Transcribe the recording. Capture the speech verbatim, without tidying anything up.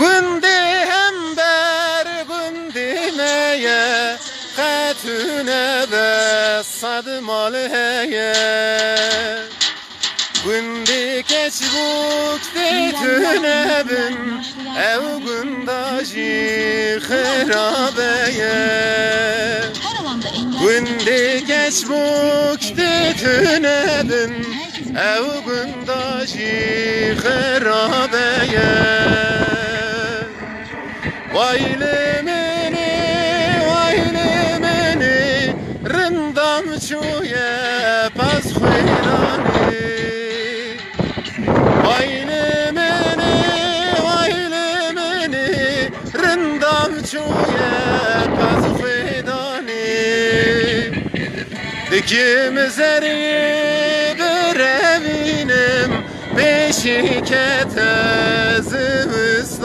Gundê hember gundê me ye, qe tune de sed mal heye. Gundê Keçbûk de tune bin, ew gunda jî xirabe ye. Gundê Keçbûk de tune bin, ew gunda jî xirabe ye. Way li min ê, way li min ê, rindam çûye pez xwêdanê. Way li min ê, way li min ê, rindam çûye pez xwêdanê. Dikim zerrî birevînim, pêşî kete ziwistan.